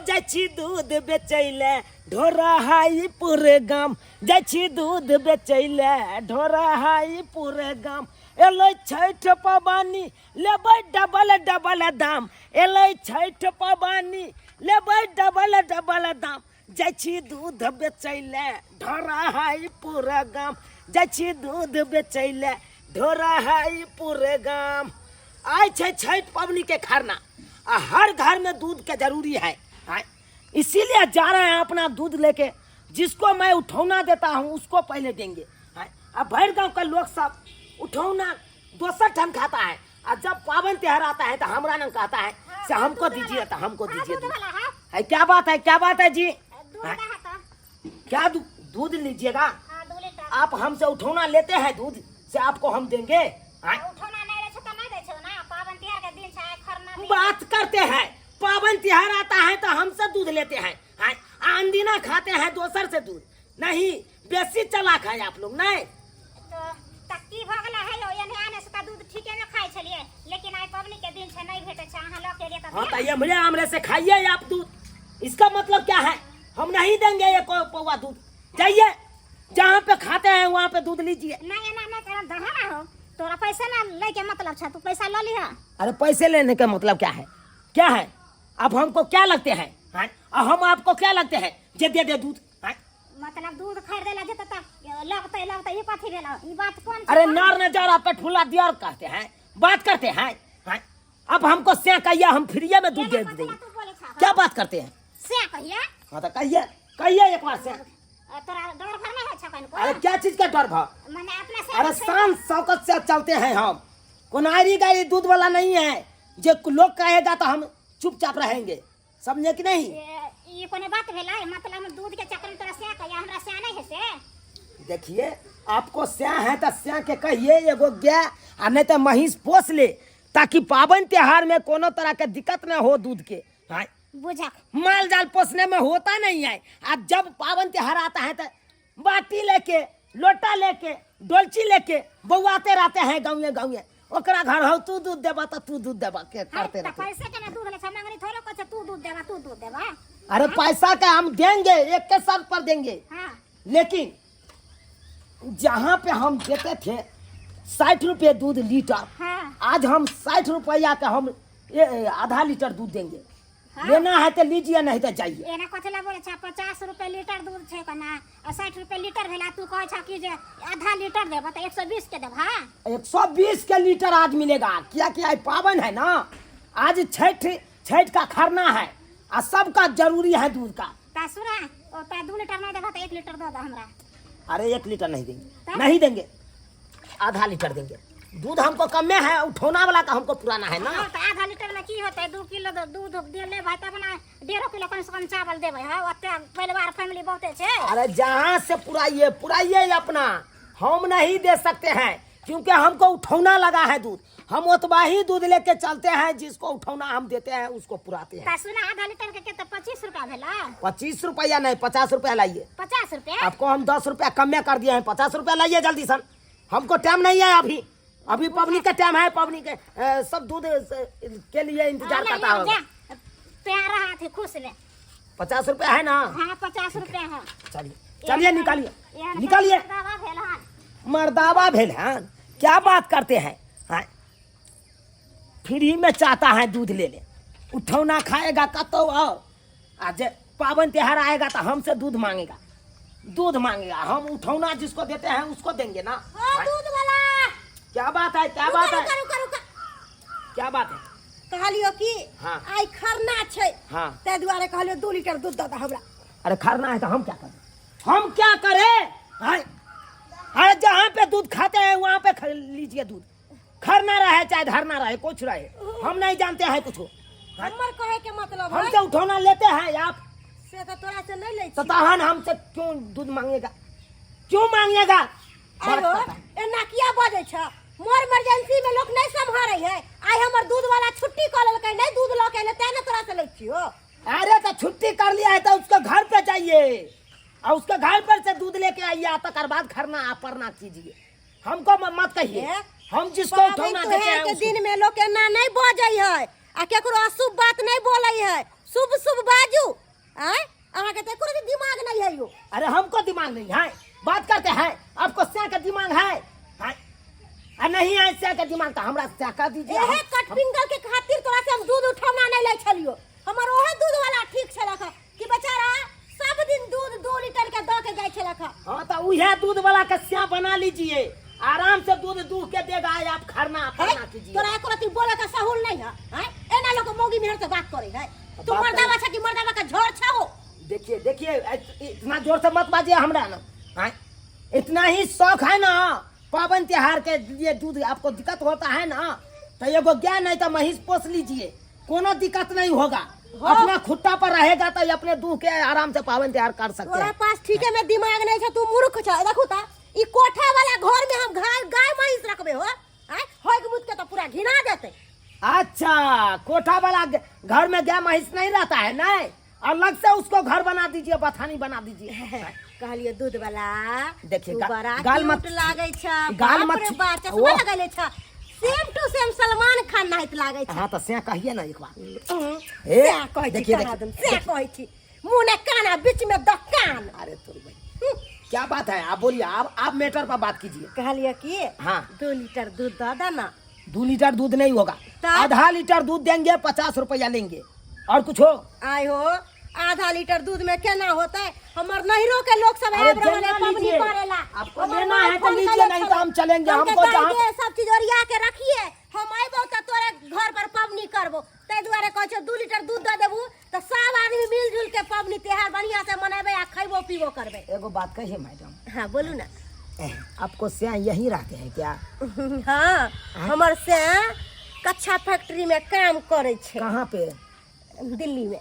जाइ छी दूध बेचै ले ढोरहाईपुर गाम, जाइ छी दूध बेचै ले ढोरहाईपुर गाम। एलै छठि पबनी लेबै डबल डबल दाम, एलै छठि पबनी लेबै डबल डबल दाम। जाइ छी दूध बेचै ले ढोरहाईपुर गाम, जाइ छी दूध बेचै ले ढोरहाईपुर गाम। आइ छै छठि पबनी के खरना आ हर घर में दूध के जरूरी है, आय इसीलिए जा रहे हैं अपना दूध लेके। जिसको मैं उठौना देता हूँ उसको पहले देंगे। आय अब भर गांव का लोग सब उठौना दोसर ठन खाता है, और जब पावन त्योहार आता है तो हमरा न कहता है से हमको दीजिए तो हमको दीजिए दूध। है क्या बात है, क्या बात है जी? हाँ? क्या दूध लीजिएगा? आप हमसे उठौना लेते हैं दूध से आपको हम देंगे। हाँ? बात करते हैं, पावन त्योहार आता है तो हमसे दूध लेते हैं, हाँ? आंदीना खाते हैं दोसर से दूध नहीं। बेसी चलाक है आप लोग नहीं। तो त की भऽ गेलै हे यौ? एने आने से त दूध ठीके ने खाइ छलियै, लेकिन आइ पबनी के दिन छै, नहि भेटै छै। अहाँ लऽ के एलियै तऽ हाँ तो ये हमरे से खाइए आप दूध, इसका मतलब क्या है? हम नहीं देंगे ये पौवा दूध। जाइए जहाँ पे खाते हैं वहाँ पे दूध लीजिए। नहीं, एना नहि करब, दहा ना हो। तोरा पैसे ना लै के मतलब छै, तू पैसा लऽ लिह। अरे पैसे लेने का मतलब क्या है? क्या है आप हमको क्या लगते हैं? हाँ? और हम आपको क्या लगते हैं जे दे दे दूध? हाँ? मतलब दूध खरीदे ला जेतै तऽ लगतै लगतै, ई कथी भेल? ई बात कोन छै? अरे नार न जा रहा पेट फुला दिया और कहते हैं बात करते हैं, हाँ? अब हमको से कहिए, हम फ्रीये में दूध दे केना देंगे। तू बोलै छह? क्या बात करते हैं? से कहिए। हाँ तो कहिए, कहिए एक बार से। तोरा डर भर नहीं होइ छौ कनिको? अरे क्या चीज का डर भा? मने अपना से अरे शान शौकत से चलते हैं हम, कोनारी गाड़ी दूध वाला नहीं है जे लोग कहेगा तो हम चुपचाप रहेंगे, समझे कि नहीं? ये कोनो बात भेलै? मतलब दूध के चक्कर में तोरा से कहिया, हमरा से नहीं है से? देखिए आपको स्या है तो स्या के कहिए एगो गाय आ नहीं तो महींस पोस ले, ताकि पावन त्योहार में कोनो तरह के दिक्कत न हो दूध के। हाँ? बुझक माल जाल पोसने में होता नहीं है। आज जब पावन त्योहार आता है तो बाटी लेके लोटा लेके डोलची लेके बौआते रहते हैं गाँवे गाँवे, ओकरा घर हो तू दूध देबा तो तू दूध देबा के करते रहते। पैसे के ना दूध ले मंगनी थोड़ो कुछ, तू दूध देबा तू दूध देबा। अरे पैसा का हम देंगे, एक के शर्त पर देंगे। हाँ। लेकिन जहाँ पे हम देते थे 60 रुपये दूध लीटर, हाँ। आज हम 60 रुपया का हम आधा लीटर दूध देंगे। हाँ। लेना है तो लीजिए, नहीं तो जाइए। एना कथी ला बोले छा? 50 रुपये लीटर दूध छै कना, आ 60 रुपये लीटर भेला, तू कहै छा कि जे आधा लीटर देबा तो 120 के देबा। हाँ? 120 के लीटर आज मिलेगा, क्या कि आज पावन है ना, आज छठ छठ का खरना है आ सबका जरूरी है दूध का। ता सुना, ओ ता 2 लीटर नहीं देबा तो 1 लीटर दे दे हमरा। अरे 1 लीटर नहीं देंगे, ता? नहीं देंगे, आधा लीटर देंगे। दूध हमको कम में है, उठौना वाला का हमको पुराना है ना। हाँ, तो आधा लीटर में की होते? 2 किलो दूध दे ले भाई, तब ना 1.5 किलो कम से कम चावल देबै। हाँ, ओते परिवार फैमिली बहुते छै। अरे जहाँ से पुराइए पुराइए अपना, हम नहीं दे सकते हैं क्योंकि हमको उठौना लगा है दूध। हम ओतबा ही दूध लेके चलते हैं, जिसको उठौना हम देते हैं उसको पुराते हैं। ता सुना, आधा लीटर के तो 25 रुपया भेला। 25 रुपया नहीं, 50 रुपया लाइए। 50 रुपया? आपको हम 10 रुपया कम में कर दिए हैं, 50 रुपया लाइए जल्दी सन, हमको टाइम नहीं है अभी। अभी पबनी का टाइम है, पबनी के सब दूध के लिए इंतजार करता होगा। प्यारा हाथ खुश रहे। 50 रुपया है ना? हाँ, 50 रुपया है। चलिए चलिए, निकालिए निकालिए। मर्दावा भेल है, क्या बात करते हैं? हाँ, फ्री में चाहता है दूध ले ले, उठौना खाएगा कतो और आज पावन त्योहार आएगा तो हमसे दूध मांगेगा, दूध मांगेगा। हम उठौना जिसको देते हैं उसको देंगे ना। ओ दूध वाला, क्या बात है, क्या बात है? रुका रुका रुका, क्या बात है? कहलियो कि हाँ। आइ खरना छै। हाँ। ताहि दुआरे कहलियो 2 लीटर दूध दऽ दे हमरा। अरे खरना है तो हम क्या करें, हम क्या करें? हाँ? अरे जहाँ पे दूध खाते हैं वहाँ पे लीजिए दूध, खरना रहे चाहे धरना रहे, कुछ रहे, हम नहीं जानते हैं कुछ। हाँ? हमर कहे के मतलब है, हमसे उठौना लेते हैं आप। से तो तोरा से नहीं लै तो छी। तहन हमसे क्यों दूध मांगेगा, क्यों मांगेगा? आयो एना किया बजै छ? मोर इमरजेंसी में लोग नहीं सम्हारै है। आइ हमर दूध वाला छुट्टी कऽ लेलकै, नहीं दूध लऽ के एलै, तें ने तोरा से लै छियो। अरे तो छुट्टी कर लिया है तो उसके घर पे जाइए और उसके घर पर से दूध लेके आइए, तकर बाद खरना आप परना कीजिए। हमको मत कहिए, ए? हम जिसको पाबनि उठौना देते त्योहार हैं के उसको। दिन में लोग एना नहीं बजै है आ केकरो अशुभ बात नहीं बोलै है, शुभ शुभ बाजू। तू। अरे हमको दिमाग नहीं है, बात करते हैं, आपको स्या का दिमाग है, हैं? आ नहीं है स्या का दिमाग तो हमरा स्या का दीजिए। एहे कटपिंगल के खातिर तोरा से हम दूध उठौना नहीं लै छलियो। हमर ओहे दूध वाला ठीक छलक हँ कि बेचारा सब दिन दूध 2 लीटर के दऽ के जाइ छलक हँ। हाँ तो उहे दूध वाला का स्या बना लीजिए, आराम से दूध दूह के देगा, आप खरना है खरना कीजिए। तोरा एको रत्ती बोले के सहूल नहीं है, हैं? एना लोग मौगी मेहर से बात करे है। तू बात मर्दावा छ कि मर्दावा के झोर छौ? देखिए देखिए, इतना जोर से मत बाजिए हमरा ना, हैं? इतना ही शौक है ना पावन त्योहार के लिए दूध आपको दिक्कत होता है ना, तो एगो गाय नहीं तो महींस पोस लीजिए, कोनो दिक्कत नहीं होगा। अपना खुट्टा पर रहेगा तो अपने दूध के आराम से पावन त्योहार कर सकते तोरा हैं। पास ठीके में दिमाग नहीं छ, तू मूर्ख छ। देखू त ई कोठा वाला घर में हम गाय गाय महींस रखबे हो, हैं? होग मुत के तो पूरा घिना देते। अच्छा, कोठा वाला घर में गाय महींस नहीं रहता है? नहीं, अलग से उसको घर बना दीजिए, बथानी बना दीजिए। कहलिए दूध वाला देखिए, तू बड़ा गाल मत क्यूट लागै छ, गाल बाप मत रे बाप, चश्मा वो। लगैले छ, सेम टू सेम सलमान खान नाहित लागै छ। हाँ तो से कहिए ना एक बार। ए, ए, कहै छी देखिए, कहाँ देखिए, दन, से कहै छी मुँह ने कान आ बीच में दकान। अरे तोरी भाई क्या बात है, आप बोलिए, आप मैटर पर बात कीजिए। कहलिए कि हाँ। 2 लीटर दूध दऽ दे ना। 2 लीटर दूध नहीं होगा, तब? आधा लीटर दूध देंगे, 50 रुपया लेंगे, और कुछ हो? आय हो, आधा लीटर दूध में केना होतै? हमर नैहरो के लोग सब अरे आबि रहल है जेना पबनी लीजिए। करेला। आपको हमर लेना माय है तो फोन लीजिए, केले नहीं तो छलै। हम चलेंगे। हम हमको के जहाँ दाइ दे, सब चीज ओरिया के रखिए, हम अयबो तऽ तोरे घर पर पबनी करबो। ताहि दुआरे कहै छियौ 2 लीटर दूध दऽ देबू तऽ सब आदमी मिल जुल के पबनी त्योहार बढ़िया से मनेबै आ खैबो पीबो करबै। एगो बात कहिए मैडम। हाँ बोलू ना। आपको स्या यहीं रहते हैं क्या? हाँ, हमर से कच्छा फैक्ट्री में काम करै छै। कहाँ पे? दिल्ली में।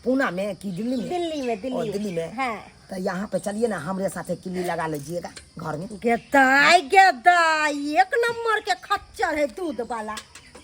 पूना में कि दिल्ली में? दिल्ली में, दिल्ली ओ, में। दिल्ली में। हाँ। तो यहाँ पे चलिए ना, हमरे साथे किल्ली लगा लीजिएगा घर में। गेदाई गेदाई एक नंबर के खच्चर है दूध वाला,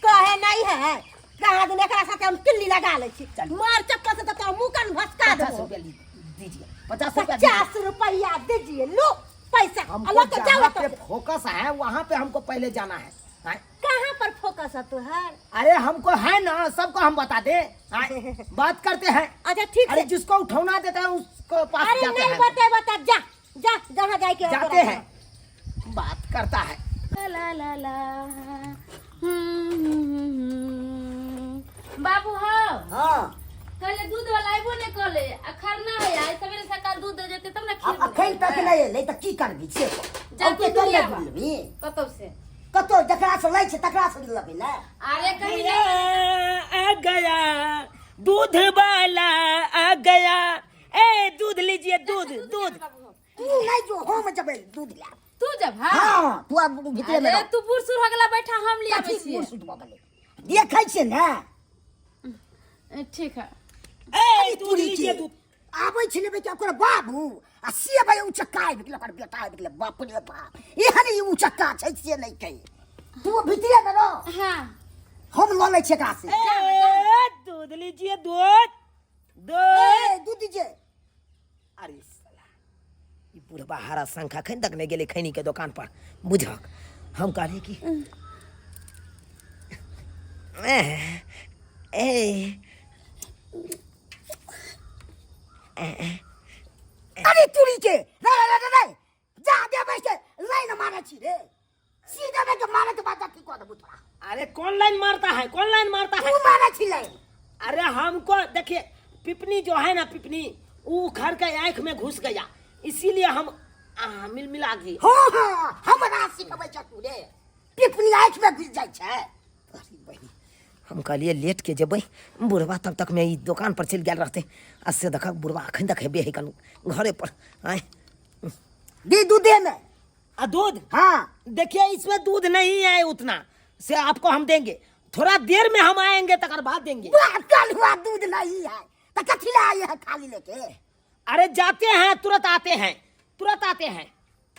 कहे नहीं है कहाँ दिन एकरा साथे हम किल्ली लगा लै छी, मार चप्पल से तो तोरा मुँह कान भसका 50 देबो। रुपया दीजिए, 50 रुपया दीजिए। 50 रुपया दीजिए, लो पैसा। हमको अलग के जाओ जहाँ पे तो। फोकस है वहाँ पे हमको पहले जाना है। हाँ? कहाँ पर फोकस है तुहार? अरे हमको है ना, सबको हम बता दे। हाँ? बात करते हैं। अच्छा ठीक अरे है। जिसको उठौना देता है उसको पास अरे जाते नहीं हैं। बते बता, जा जा जहाँ जाए के जाते हैं, बात करता है। ला ला ला। बाबू हो। हाँ। कहले दूध वाला आइबो ने कहले, आ खरना है आइ सवेरे सकाल दूध दे जेते तब ना खीर अब अखन तक नहीं एलै तऽ की करबी से कह। जा और तू के दूध ले लाबा। लेबी? कतौ से? कतौ जकरा से लै छै तकरा से लेबै ने। अरे कहीं गया, आ गया दूध वाला आ गया, ए दूध लीजिए, दूध दूध। तू नहीं जो हम जबै दूध ला। तू जब हां? हां, तू आब भीतरे में अरे रह। तू बूढ़ सूढ़ हो गेला, बैठा हम लियाबै कथी छियै। बूढ़ सूढ़ भऽ गेलै? देखै छियै ने। ठीक है। ए अरे दूध तोरी लीजिए, के। दूध। आबै छै लेबै कि ओकर बाबू आ से भाई उचक्का आबि गेलै, ओकर बेटा आबि गेलै। बाप रे बाप, एहन ई उचक्का छै से नहि कही। तू भीतरे में रह। हां। हम लऽ लै छियै एकरा से। ए दूध लीजिए, दूध दूध। ए दूध दीजिए। अरे साला, ई बुढ़बा हरा शंखा खन तक नहीं गेलै खैनी के दुकान पर, बुझक हम कहलिए कि ए, ए, अरे तुरी के रे रे रे रे, जा देबै के लाइन मारै छी रे, सीधे में के मारे के बाद अथी कऽ देबू तोरा। अरे कौन लाइन मारता है, कौन लाइन मारता है? तू मारै छी लाइन। अरे हमको देखिए पिपनी जो है ना, पिपनी वो उखड़ के आंख में घुस गया, इसीलिए हम मिल मिला गई। हाँ हाँ, हमरा सिखबै छ तू रे, पिपनी आंख में घुस जाइ छै। अरे बहिनी, हम कहलिए लेट के जेबै बुढ़वा, तब तक में ई दुकान पर चलि गेल रहते, आ से देखक बुढ़वा अखन तक हेबे है कनु घरे पर। आय दी दूधे में। आ दूध? हाँ। देखिए इसमें दूध नहीं है उतना, से आपको हम देंगे, थोड़ा देर में हम आएंगे तकर बाद देंगे। वाह, कल हुआ दूध नहीं है तो कथी ला आए है खाली लेके? अरे जाते हैं, तुरंत आते हैं, तुरंत आते हैं।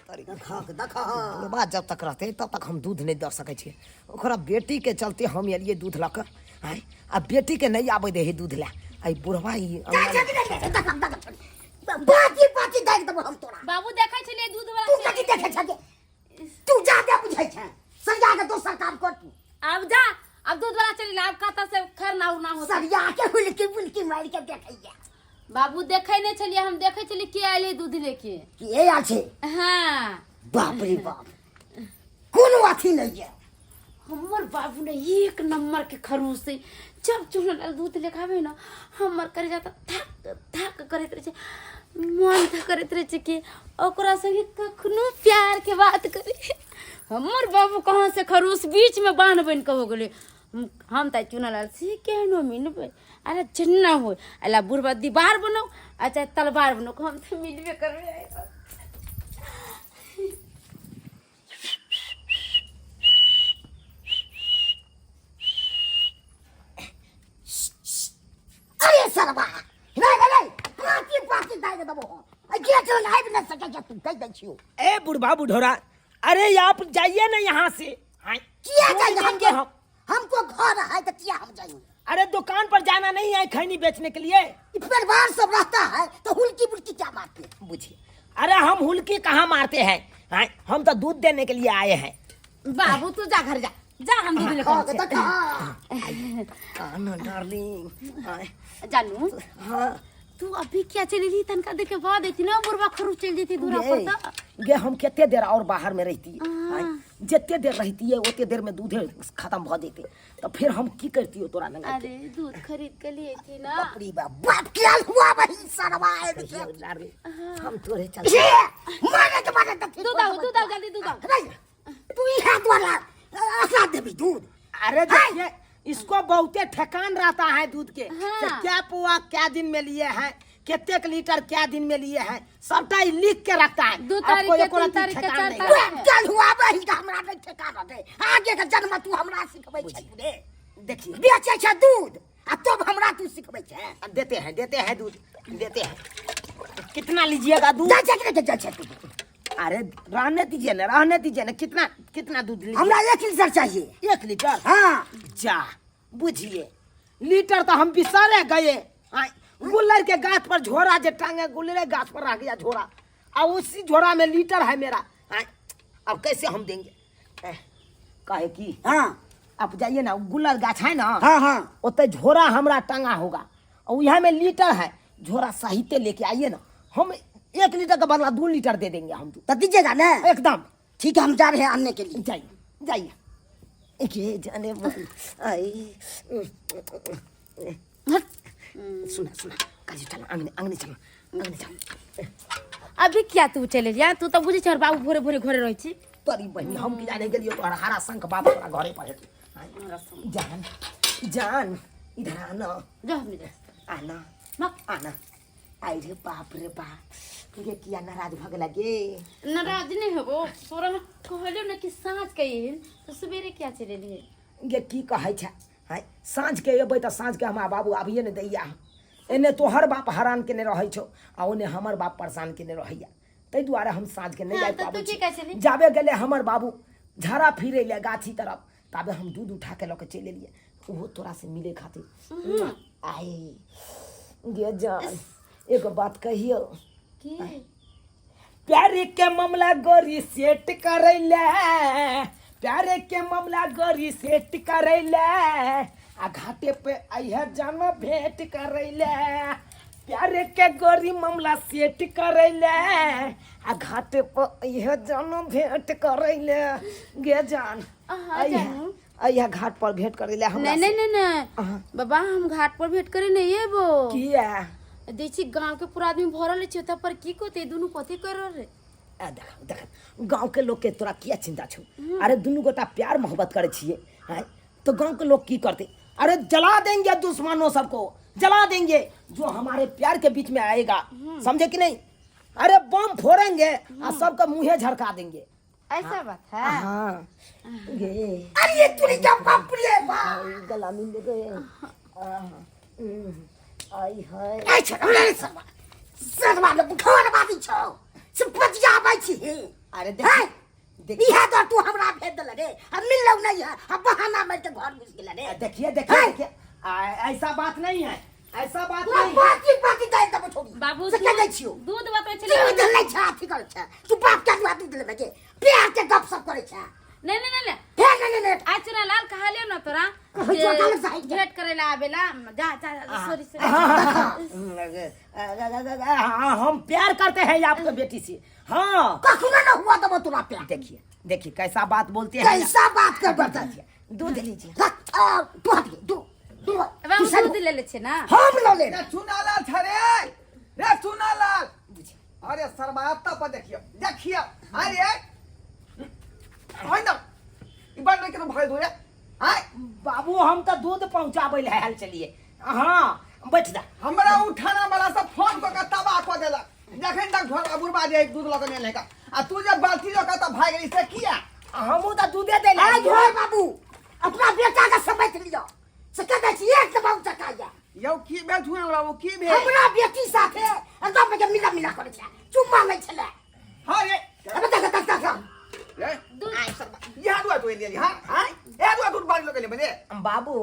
देखक, देखक। बुढ़वा जब तक रहते तब तक हम दूध नहीं दऽ सकै छियै, ओकरा बेटी के चलते हम एलियै दूध लऽ कऽ। आँय, आ बेटी के नहीं आबै दै है दूध लए, आ ई बुढ़वा ई जा, जा, जा, जा, जा, देखक, देखक। बाकी बाकी दागि देबो हम तोरा। बाबू देखै छलियै दूध वाला तू कथी देखै छगे? तू जादे बुझै छै, सरिया के दोसर काम कर तू। आब जा, आब दूध वाला चलि आब कतऽ से खरना उरना होतै। सरिया के हुलकी बुलकी मारि के देखैया। बाबू देखै नहि छलियै, हम देखै छलियै के आयल दूध लेके। कि ए आयल छै? हाँ। बाप रे बाप, कोनो अथी नहीं है। हमर बाबू ने एक नंबर के खरूस है। जब चुनल दूध लेखावे ना, हमर करे जाता थक थक करैत रहे छै, मन थक करैत रहे छै कि ओकरा संगे कखनो प्यार के बात करे। हमर बाबू कहाँ से खरूस बीच में बान्ह बन के हो गेलै। हम तऽ चुनल से केहनो मिलबै, अरे जिन्ना हो अला बुढ़बा दीवार बनाओ आ चाहे तलवार बनाओ, हम तऽ मिलबे करबै। अरे सरबा, नहीं नहीं, पाँची पाँची दाइ देबो हम। आ गेट लग आबि नहि सकै छै, तू कहि दै छियौ। ए बुढ़बा बुढ़ोरा, अरे आप जाइए ना यहाँ से। हाँ, किया दूध जाइए? देंगे हमको हम। हमको घर है तो किया हम जाइए? अरे दुकान पर जाना नहीं है खैनी बेचने के लिए। ई परिवार सब रहता है तो हुलकी बुलकी क्या मारते हैं? बुझिए, अरे हम हुलकी कहाँ मारते हैं? हाँ, हम तो दूध देने के लिए आए हैं। बाबू तू जा घर जा, जा हम दूध लेके खा आबै के छियै। तऽ खा। आना डार्लिंग, आए। जानू। हाँ। तू अभी क्या चली रही? तनका देख के बाद देती ना बुढ़वा खरू चल जेती दूरा पर तो। गे हम कते देर और बाहर में रहती? आय, जते देर रहती है ओते देर में दूधे खत्म भ जेते, तो फिर हम की करती हो तोरा लंगा के? अरे दूध खरीद के लिए थी ना। बाप रे बाप, बाप के आल हुआ वही सरवा आबि के। डार्लिंग, हम तोरे चल ये मारे के मारे तऽ दूध आओ, दूध आओ, जल्दी दूध आओ। नहीं, तू इहा द्वारा असला देबी दूध। अरे देखिए, इसको बहुते ठेकान रहता है दूध के। हाँ। से क्या पुआ क्या दिन में लिए हैं, कितने लीटर क्या दिन में लिए हैं, सबटा ही लिख के रखता है। दू तारीख आपको के, एको तीन रत्ती तारीख के, ठेकान चार नहीं। तारीख बाप के आल हुआ वही का हमरा नहीं ठेकान रहतै। आगे के जन्म तू हमरा सिखबै छै रे। देखिए, बेचै छै दूध आ तब हमरा तू सिखबै छै। देते हैं, देते हैं दूध देते हैं। कितना लीजिएगा दूध? जाइ छै कि नहि जाइ छै दूध? अरे रहने दीजिए ना, रहने दीजिए ना। कितना कितना दूध लीजिए? हमरा 1 लीटर चाहिए। 1 लीटर? हाँ। जा बुझिए, लीटर तो हम बिसरे गए। हाँ, गुल्लर के गाछ पर झोरा जे टांगे, गुल्लर गाछ पर रह गया झोरा, और उसी झोरा में लीटर है मेरा। हाँ, अब कैसे हम देंगे? काहे की हाँ। आप जाइए ना, गुल्लर गाछ है ना? हाँ, हाँ। ओते झोरा हमरा टांगा होगा और यहाँ में लीटर है, झोरा साहित्य लेके आइए ना, हम 1 लीटर के बदला 2 लीटर दे देंगे हम। तो दीजिएगा ना? एकदम। ठीक है, हम जा रहे हैं आने के लिए। जाइए जाइए। ये जाने बोल आई। सुना सुना, काजू चलो आंगने, आंगने चलो, आंगने चलो। अभी क्या तू चले जा? तू तो बुझे छर बाबू भोरे भोरे घरे रहै छी। तोरी बहिनी, हम की जाने गेलियो तोहर हरा शंख बाबू तोरा घरे पर हेतौ। जान जान, इधर आना। जा, हम नहीं जा। आना। मक। आना। आई रे बाप रे बाप, ये किया नाराज भ गेला गे? नाराज नहीं होबो, तोरा हम कहलियो ना कि साँझ के एहन तो सवेरे क्या चले लिए। गे की कहै छै? हाय, साँझ के एबै तऽ साँझ के हमरा बाबू आबिये ने दैया। एने तोहर बाप हरान केने रहै छौ आ ओने हमर बाप परेशान केने रहैया, ताहि दुआरे हम साँझ के नहि हाँ, जाय तऽ तू पाबै की छी। कहै छली? जाबे गेलै हमर बाबू झाड़ा फिरै ले गाछी तरफ, ताबे हम दूध उठा के लऽ के चलि एलियै, ओहो तोरा से मिले खातिर। आइ गे जान, एगो बात कहियौ? की? प्यार के मामला गोरी सेट करैले, प्यार के मामला गोरी सेट करैले, आ घाटे पे अइहे जान भेंट करैले। प्यार के गोरी मामला सेट करैले, आ घाटे पे अइहे जान भेंट करैले। गे जान, अहाँ अइहे, जानू। अइहे घाट पर भेंट करैले हमरा नहीं, से। नहीं, नहीं, नहीं। अहाँ। बाबा, हम घाट पर भेंट करे नहीं एबो। किया? देखी गांव के पूरा आदमी भरल छै, ओतऽ पर की कहते दुनू कथी कर रहल रे? आ देख देख, गांव के लोग के तोरा किया चिंता छौ? अरे दुनू गोटा प्यार मोहब्बत करे छियै, हैं, तो गांव के लोग की करते? अरे जला देंगे दुश्मनों सबको, जला देंगे जो हमारे प्यार के बीच में आएगा, समझे कि नहीं? अरे बम फोड़ेंगे आ सबका मुँहे झरका देंगे। ऐसा बात है? हाँ गे। अरे ये तुरी का बाप रे बाप, गला मिल गए। आई हाय। ऐ छै रे सरवा, सरवा ले घर बादी छौ से बचिया आबै छी। अरे हैं? देख, इहे तो तू हमरा भेज देले रे, हम मिललौ नहीं है, हम बहाना मार के घर घुस गेले रे। देखिए देखिए, हैं? देखिए, ऐसा बात नहीं है, ऐसा बात तोरा नहीं है। बाती बाती दे देबो छोड़ी। बाबू से के दै छियौ? दूध बतबै दूध छलै। लै छै, अथी करै छै तू, बाप के दुआ दूध लेबै के प्यार के गप सप करै छै। नहीं, नहीं, नहीं, नहीं। हे नहीं, नहीं, नहीं। आज चुना लाल कहलियो ना तोरा। कहै जे छौ, अकाल से हटि जा। भेंट करे ला आवेला। जा जा, सॉरी सॉरी। हाँ, हम प्यार करते हैं आपके बेटी से। हाँ। कखनो न हुआ देबो तोरा प्यार। देखिए देखिए, कैसा बात बोलते हैं। कैसा बात कर बता। दूध लीजिए। रख, आ, तू हट दू दू। अब हम दूध ले ले छे ना। हम ल ले। रे चुनालाल छ रे, रे चुनालाल, अरे सरबात पर देखियो देखियो। अरे होइन ई बड़ के भाग दो रे आय। बाबू, हम तो दूध पहुंचाबै ले आयल चलिए। हाँ, बैठ जा। हमरा उठाना वाला सब फोन क के तबाह क देलक। जखन तक घर बुढ़बा जे दूध लऽ के नहि लेका आ तू जे बाल्टी लऽ के तऽ भागि गेली से किया? हमहूँ तऽ दूधे दै आइ ले। झोर बाबू, अपना बेटा के समझ लियो से कहै छी एक दबाव चकाइया। यौ, की भेल चुनालाल बाबू, की भेल? हमरा बेटी साथे एकदम के मिला मिला करै छै, चुम्मा लै छलै। हाँ रे। अबे देख देख देख। रे यहाँ दुआ तू एलियै। हाँ हाँ, यहाँ दुआ दूध बाल्टी लऽ के एलियै बे। बाबू,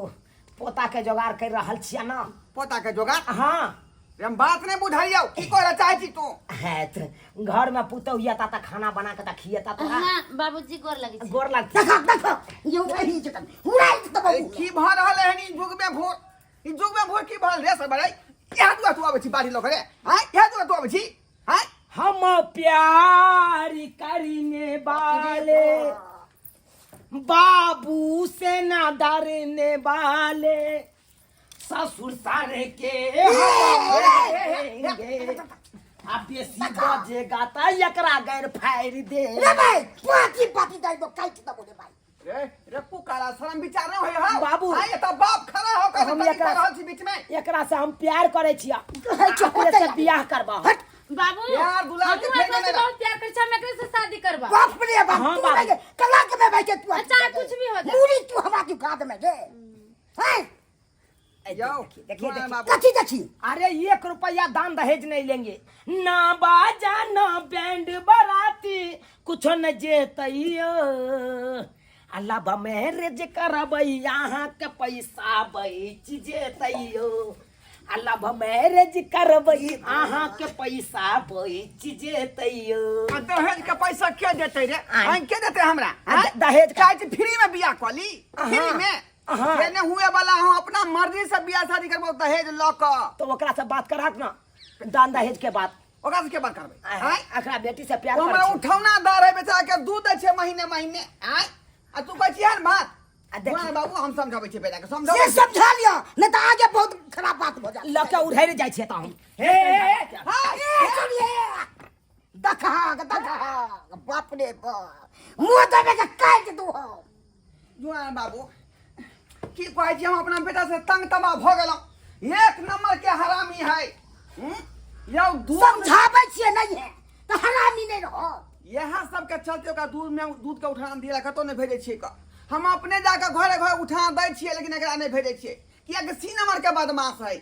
पोता के जोगाड़ कर रहल छियै ना। पोता के जोगाड़? हाँ। रे, हम बात नहीं बुझलियौ, की कहै चाहै छी तू? है तऽ घर में पुतहु येता तऽ खाना बना के तऽ खियेता तोरा। हाँ बाबूजी, गोर लगे छी। गोर लगतै। देख देख, यो एही जतन उड़ाइ देबौ। ए, की भऽ रहल है ई युग में भोर, ई युग में भोर की भऽ रहल रे सब? रे यहाँ दुआ तू आबै छी बाड़ी लऽ के रे? हाँ, यहाँ दुआ तू आबै छी? हाँ। हम प्यार करने वाले बाबू से ना डरने वाले, ससुर सारे के हम रहेंगे। आ बेसी बजेगा त एकरा गैर फाड़ि दे। रे भाई, पाती पाती दाइ दो, काटि देबो रे भाई। रे रे पुकारा, शरम विचार नहीं होय हौ? बाबू। हाँ, ये तो बाप खड़ा हो कर हम हम एकरा- रहल छी बीच में। एकरा से हम प्यार करे छियै, कहै छौ, एकरे से बियाह करबा। हट। बाबू, यार, दुलार के हमहूँ फेंक एकरा से देने। बहुत प्यार करै छी, हम एकरे से शादी करबा। बाप रे बाप। हाँ, तू बाबू। नहीं कलाक में बैठे तू। अच्छा, कुछ भी हो जाए। मूड़ी तू हमरा झुका दे में रे हैं। यौ, देखिए देखिए। सुना बाबू। कथी देखी? अरे, 1 रुपया दान दहेज नहीं लेंगे, ना बाजा ना बैंड बराती, कुछ न जेतैयो। अल्लाह मैरिज करबै, यहाँ के पैसा बच जेतैयो। अल्लाह मैरिज करबै, अहाँ के पैसा बच जेतैयो। आ दहेज के पैसा के देतै रे? आइ के देतै हमरा? आ दहेज का- चाहे छी फ्री में बियाह कऽ ली, फ्री में। हाँ। से नहि हुए वाला। हम अपना मर्जी से बियाह शादी करबो दहेज लऽ कऽ। तो ओकरा से बात करहक ना, दान दहेज के बात। ओकरा से के बात करबै? आँय? एकरा बेटी से प्यार ओ हमरा करै छी। उठौना दर है बेचारा के, दूध दै छै महीने महीने। आँय, आ तू कहै छियै बात? आ देखी। सुना बाबू, हम समझाबै छियै बेटा के, से समझाबै। समझा लियो, नहीं तो आगे बहुत खराब बात हो जाए। लऽ के उधर जाइ छियै तऽ हम। हे हे, हे, हाँ, ए सुनिए, देखा देखा, बाप रे बाप, मुंह देबे के काट दू हो। जुआन बाबू, की कहै छी, हम अपना बेटा से तंग तबाह भऽ गेलहुँ। एक नंबर के हरामी है। हम्म? यौ, दूध समझाबै छियै नहीं है तो हरामी नहीं रहो। इएह सबके चलते ओकरा दूध में दूध के उठान दिया कतौ नहि भेजै छियै कऽ। हम अपने जाके घरे घर उठा दै छियै, लेकिन एकरा नहि भेजै छियै, कियाकि सी नंबर के बदमाश है।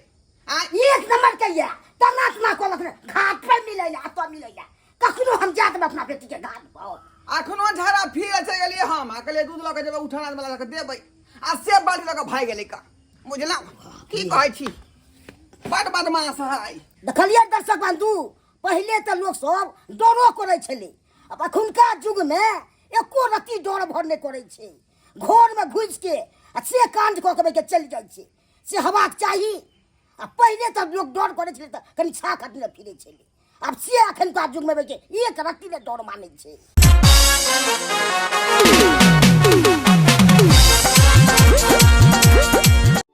आँय? एक नंबर के ये तना तना को लगने घाट पर मिले या तो मिले या कखनो हम जात में अपना बेटी के घाट पर। अखनो झड़ा फिर चलि गेलियै हम आ कहलियै दूध लऽ के जेबै, उठाना वाला लऽ के देबै, आ से बाल्टी लऽ के भागि गेलै का। बुझलहुँ की कहै छी? बड बदमाश है। देखलियै दर्शक बंधु, पहिले तऽ लोक सब डरो करै छलै, आब एखुनका युगमे एको रत्ती डर भर नहि करै छै। घरमे घुसिके आ से काण्ड कऽ के बैठके चलि जाइ छै, से हेबाक चाही। आ पहिले तऽ लोक डर करै छलै तऽ कनि छाक हटने फिरै छलै, आब से एखनका युगमे बैठे एक रत्ती नहि डर मानै छै।